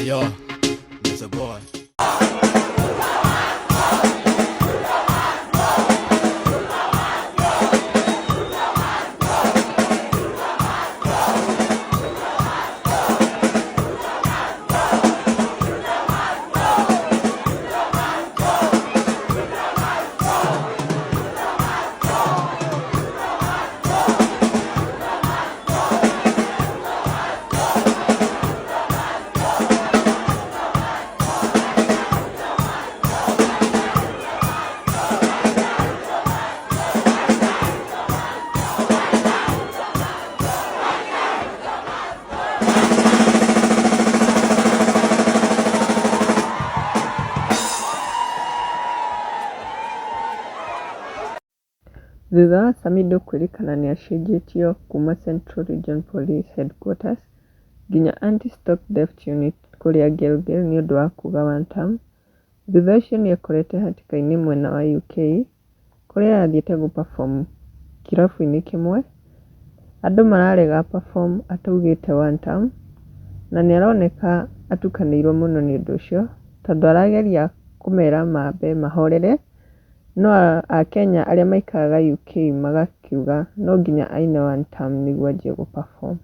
Yo, Mr. Boy. Thutha wa Samidoh kwĩrĩkana nĩacenjetio kuma Central Region Police Headquarters nginya Anti-Stock Theft Unit kũrĩa Gilgil nĩũndũ wa kuga wantam, thutha ũcio nĩekorete hatĩka-inĩ mwena wa UK kũrĩa arathiĩte gũ perform kĩrabu-inĩ kĩmwe, andũ mararega a perform ataugĩte wantam, na nĩaroneka atukanĩirwo mũno nĩ ũndũ ũcio, tondũ arageria kũmera mambe mahorere, no akenya arĩa maikaraga UK magakiuga no nginya aine wantam nĩguo anjie gũ perform.